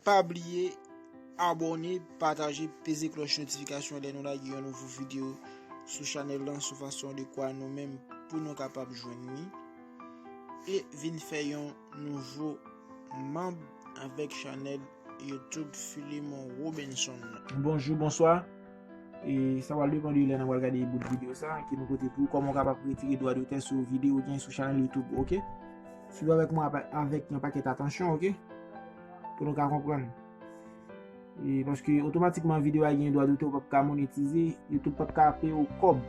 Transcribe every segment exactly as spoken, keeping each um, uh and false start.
Pa bliye abòne, pataje, peze klòch notifikasyon lè nou lage yon nouvo videyo sou chanèl lan, sou fason de kwa nou menm pou nou kapab jwenn li e vin fè yon nouvo manm avèk chanèl YouTube Philemon Robinson nan. Bonjou, bonswa. E sa pral depann de lè n ap gade bout videyo sa ki nou pote pou ou, kòman w kapab retire dwa dotè sou videyo oubyen sou chanèl YouTube, oke? Swiv avèk mwen apa-, avèk yon pakèt atansyon, oke? Pou nou ka konprann. E paske otomatikman videyo a gen dwa dotè, ou p ap ka monetize, YouTube p ap ka peye w kòb.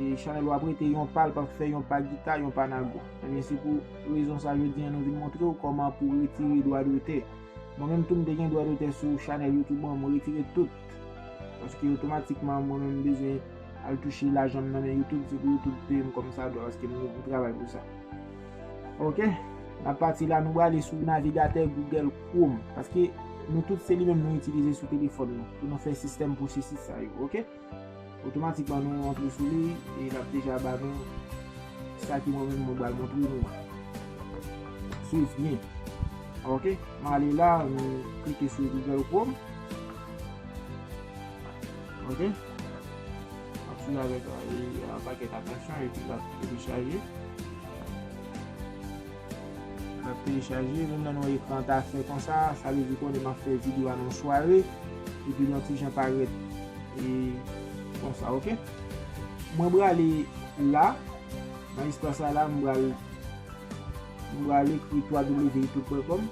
E chanèl ou ap rete yon pa, l p ap fè yon pa gita, yon pa nago. Ebyen, se pou rezon sa, jodi a, nou vin montre w kòman pou retire dwa dotè. Mwen menm tou, m te gen dwa dotè sou chanèl YouTube mwen, mwen retire tout. Paske otomatikman, mwen menm, m bezwen al touche lajan m nan men YouTube, se pou YouTube peye m kòm sa dwa, paske m, m travay pou sa. Oke? N ap pati la, nou prale sou navigatè Google Chrome. Paske nou tout se li menm nou itilize sou telefòn nou pou nou fè sistèm pwosesis sa yo, oke? Otomatikman nou antre sou li e l ap deja ba nou sa ki mwen menm mwen pral montre nou an. Swiv byen. Oke? M ale la, m klike sou Google Chrome. Oke? M ap swiv avèk, e, yon pakèt atansyon epi l ap telechaje. L ap telechaje, menm nan yon ekran ta fè konsa, sa vle di konnen m ap fè videyo a nan sware, epi l yon ti jan parèt, e, konsa, oke? Mwen prale la, nan espas sa la, m pral, m pral ekri w w w youtube pwen kòm.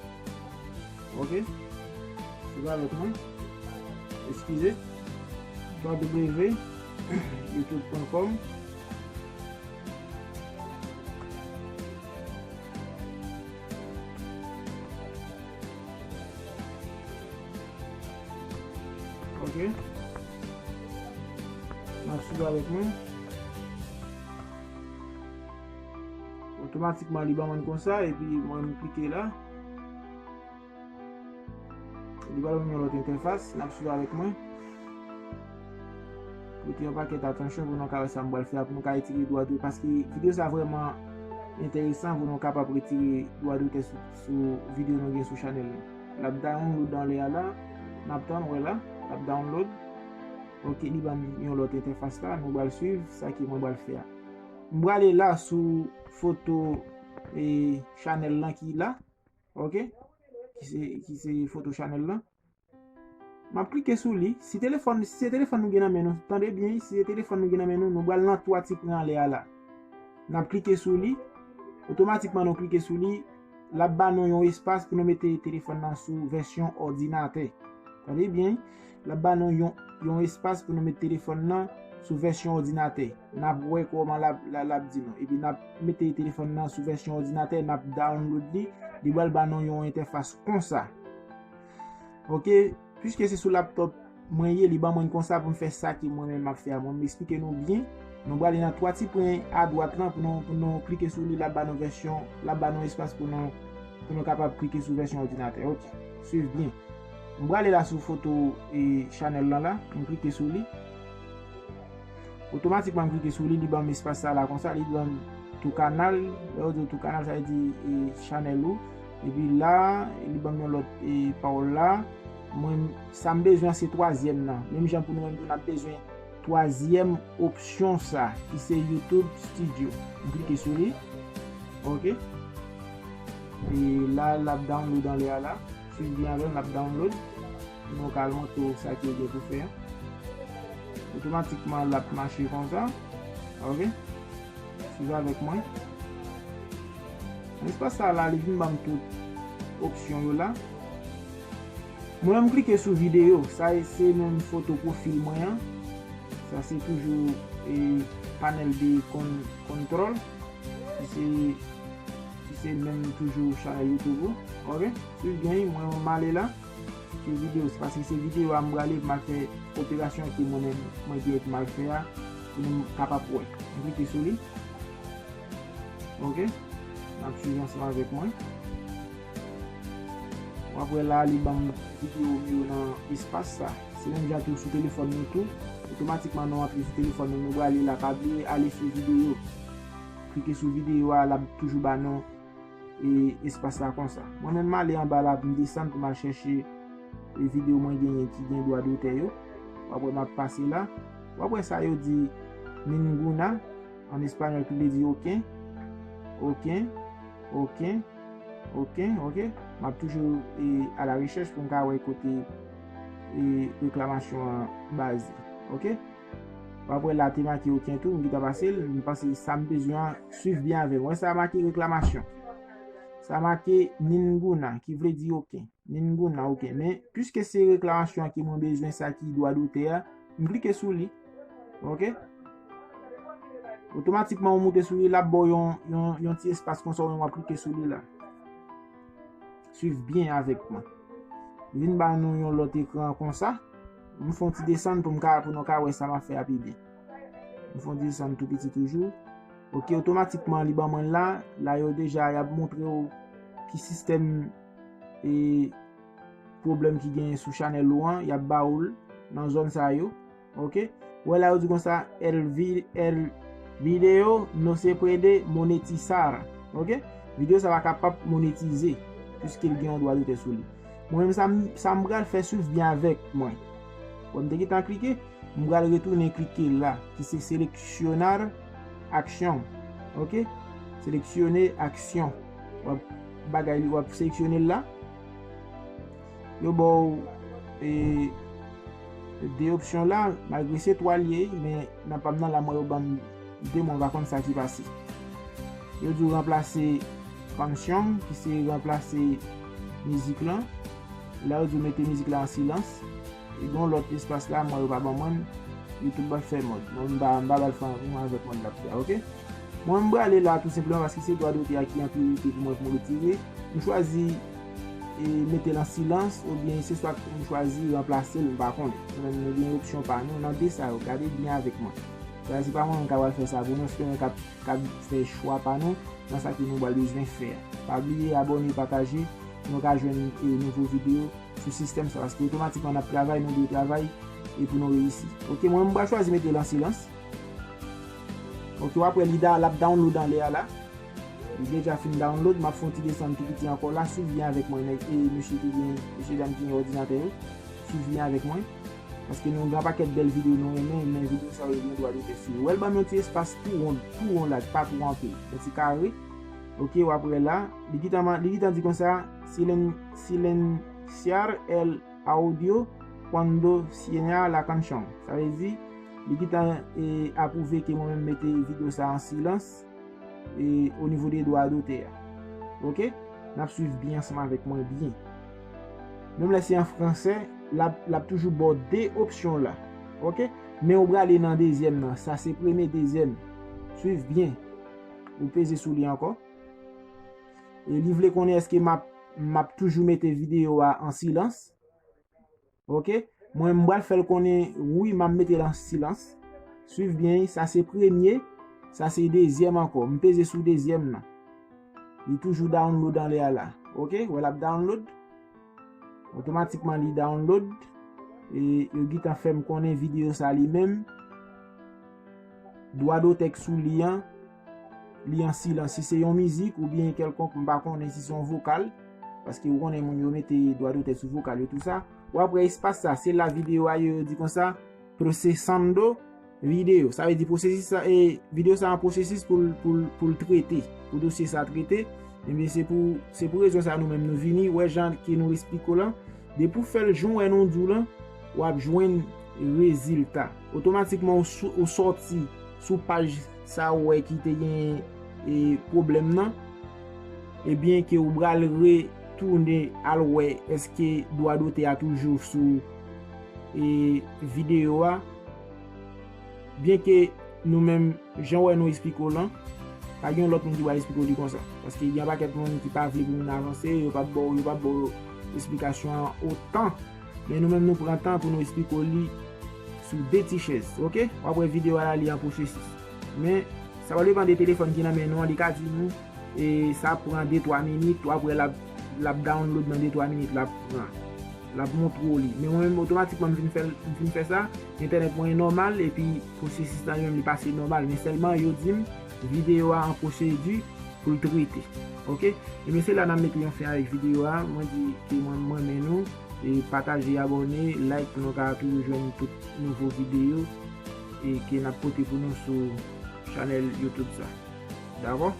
Oke? Swiv avèk mwen. Eskize. w w w youtube pwen kòm. Oke. N ap swiv avèk mwen. Otomatikman, li ban mwen konsa, epi mwen, m klike la. Li pral ban m yon lòt entèfas, n ap swiv avèk mwen. Prete yon pakèt atansyon pou nou ka wè sa m pral fè a, pou nou ka retire dwa dotè, paske videyo sa vrèman enteresan pou nou kapab retire dwa dotè sou, sou videyo nou gen sou chanèl nou. L ap download anlè a la, n ap tann, wè la, l ap download. Oke, li ban m yon lòt entèfas la, nou pral swiv sa ke mwen pral fè a. M prale la sou foto, e, chanèl lan ki la. Oke? Ki se, ki se foto chanèl lan. M ap klike sou li. Si telefòn, si se telefòn nou gen nan men nou, tande byen, si se telefòn nou gen nan men nou, nou pral nan twa ti pwen anlè a la. N ap klike sou li. Otomatikman nou klike sou li, l ap ba nou yon espas pou nou mete telefòn nan sou vèsyon òdinatè. Tande byen, l ap ba nou yon, yon espas pou nou mete telefòn nan sou vèsyon òdinatè. N ap wè kòman l ap, l ap, l ap di nou. Epi n ap mete telefòn nan sou vèsyon òdinatè, n ap download li, li pral ba nou yon entèfas konsa. Oke, piske se sou laptop mwen ye, li ban mwen konsa pou m fè sa ke mwen menm m ap fè a. Mwen m eksplike nou byen. Nou prale nan twa ti pwen adwat lan pou nou, pou nou klike sou li, l ap ba nou vèsyon, l ap ba nou espas pou nou, pou nou kapab klike sou vèsyon òdinatè. Oke, swiv byen. M prale la sou foto, e, chanèl lan la, m klike sou li. Otomatikman, m klike sou li, li ban m espas sa la konsa, li ban m tou kanal, lè yo di w tou kanal, sa vle di, e, chanèl ou. Epi la, li ban m yon lòt, e, pawòl la. Mwen, sa m bezwen se twazyèm nan. Menm jan pou nou menm tou, n ap bezwen twazyèm opsyon sa, ki se YouTube Studio. M klike sou li. Oke. E la, l ap download anlè a la. Swiv byen avè m, l ap download. Mwen ka al montre w sa ki gen pou fè a. Otomatikman, l ap mache konsa. Oke? Swiv avèk mwen. Nan espas sa la, li vin ban m tout opsyon yo la. Mwen menm, m klike sou videyo. Sa e, se menm foto pwofil mwen an. Sa se toujou, e, panèl de kon-, kontwòl. Ki se, ki se menm toujou chanèl YouTube ou. Oke? Swiv byen, mwen, m ale la. Sou videyo, se paske se videyo a m prale pou m al fè operasyon ke mwen menm, mwen gen pou m al fè a, pou nou kapab wè. M klike sou li. Oke? N ap swiv ansanm avèk mwen. W ap wè la, li ban m videyo m yo nan espas sa. Se menm jan tou sou telefòn nou tou. Otomatikman, nou antre sou telefòn nou, nou prale la, pa bliye ale sou videyo. Klike sou videyo a, l ap toujou ba nou e espas la konsa. Mwen menm, m ale anba la, m desann pou m al chèche videyo mwen genyen ki gen dwa dotè yo. W ap wè m ap pase la. W ap wè sa yo di ninguna, an espanyòl ki vle di oken. Oken, oken, oken, oke. M ap toujou e, a la rechèch pou m ka wè kote e, reklamasyon an baze. Oke? W ap wè la te make oken tou, m gentan pase l, m panse sa m bezwen an, swiv byen avè m. Wè sa make reklamasyon. Sa make ninguna, ki vle di oken. Ninguna, oke. Men, piske se reklamasyon an ke mwen bezwen sa ki dwa dotè a, m klike sou li. Oke? Otomatikman, ou moute sou li, l ap ba w yon, yon, yon ti espas konsa, ou menm w ap klike sou li la. Swiv byen avèk mwen. Li vin ba nou yon lòt ekran konsa. M fè yon ti desann pou m ka, pou nou ka wè sa m ap fè a pi byen. M fè yon ti desann tou piti toujou. Oke, otomatikman, li ban mwen la. La, yo deja, y ap montre w ki sistèm e pwoblèm ki genyen sou chanèl ou an, y ap ba ou l nan zòn sa yo. Oke? Ou wè la yo di konsa, el, vi- el video no se puede monetizar. Oke? Videyo sa pa kapab monetize, piske l gen yon dwa dotè sou li. Mwen menm sa m, sa m pral fè, swiv byen avèk mwen. Wè m te gentan klike, m pral retounen klike la, ki se seleccionar acción. Oke? Seleksyone aksyon. W ap bagay li, w ap seleksyone l la. Yo ba w e, de opsyon la, malgre se twa l ye, men nan pa m nan la, mwen yo ban m de mwa, m pa konn sa ki pase. Yo di w ranplase kanchon, ki se ranplase mizik lan. La, yo di w mete mizik la an silans. E gen yon lòt espas la, mwen yo pa ban mwen l, YouTube ap fè mòd. Mwen, m pa, m pa ba l fè anyen avèk mòd l ap fè a, oke? Mwen, m prale la tou senpleman paske se dwa dotè a ki an priyorite pou mwen pou m retire. M chwazi e, mete l an silans, oubyen se swa m chwazi ranplase l, m pa konnen. Nou menm, nou gen opsyon pa nou nan de sa yo. Gade byen avèk mwen. Sa, se pa mwen menm k ap fè sa pou nou, se nou k ap, k ap fè chwa pa nou nan sa ke nou pral bezwen fè a. Pa bliye abòne, pataje, pou nou ka jwenn e, nouvo videyo sou sistèm sa, paske otomatikman n ap travay, nou dwe travay e pou nou reyisi. Oke, mwen, m pral chwazi mete l an silans. Oke, w ap wè li da, l ap download anlè a la. Li deja fin download, m ap fè yon ti desann tou piti ankò la, swiv byen avèk mwen, nèg, e mesye ki gen, mesye dam ki gen òdinatè yo, swiv byen avèk mwen. Paske nou gen yon pakèt bèl videyo nou renmen, men videyo sa yo gen dwa dotè sou yo. Wè l ban m yon ti espas tou won, tou won la, pa twò anpil. Yon ti kare. Oke, w ap wè la. Li gentan, li gentan di konsa, silen, silenciar el audio cuando suena la canción. Sa vle di, li gentan e, apwouve ke mwen menm mete videyo sa an silans e, o nivo de dwa dotè a. Oke? N ap swiv byen ansanm avèk mwen byen. Menm lè se an fransè, l ap, l ap toujou ba w de opsyon la. Oke? Men ou prale nan dezyèm nan. Sa se premye, dezyèm. Swiv byen. Ou peze sou li ankò. E li vle konnen èske m ap, m ap toujou mete videyo a an silans. Oke? Mwen, m pral fè l konnen, wi, m ap mete l an silans. Swiv byen, sa se premye, sa se dezyèm ankò. M peze sou dezyèm nan. Li toujou download anlè a la. Oke? Wè l ap download. Otomatikman, li download. E yo gentan fè m konnen videyo sa li menm. Dwa dotè k sou li an, li an silans. Si se yon mizik oubyen kèlkonk, m pa konnen si se yon vokal, paske ou konnen moun yo mete dwa dotè sou vokal yo, tou sa. W ap wè espas sa, se la videyo a ye, yo di konsa, procesando video. Sa vle di pwosesis sa, e videyo sa an pwosesis pou l, pou l, pou l trete, pou dosye sa trete. Ebyen, se pou, se pou rezon sa nou menm nou vini, wè jan ke nou esplike w lan. Depi w fè l jan w wè nou di w lan, w ap jwenn rezilta. Otomatikman, ou sou, ou sòti sou paj sa ou wè ki te gen e, pwoblèm nan. Ebyen ke ou pral retounen al wè èske dwa dotè a toujou sou e, videyo a. Byenke nou menm, jan w wè nou esplike w lan, pa gen yon lòt moun ki pral esplike w li konsa. Paske gen yon pakèt moun ki pa vle pou moun avanse, yo p ap ba w, yo p ap ba w esplikasyon an otan. Men nou menm nou pran tan pou nou esplike w li sou de ti chèz, oke? W ap wè videyo a la, li an pwosesis. Men, sa va depann de telefòn ki nan men nou an, li ka di nou, e sa pran de twa minit, w ap wè l ap, l ap download nan de twa minit, l ap pran. L ap montre w li. Men mwen menm, otomatikman, m fin fè, m fin fè sa, entènèt mwen nòmal, epi pwosesis lan li menm, li pase nòmal. Men sèlman, yo di m, videyo a an pwosedi pou l trete. Oke? Ebyen, se la n ap mete yon fen avèk videyo a. Mwen di ke mwen, mwen renmen nou. E E pataje, abòne, like pou nou ka toujou jwenn tout nouvo videyo e ke n ap pote pou nou sou chanèl YouTube sa. Dakò?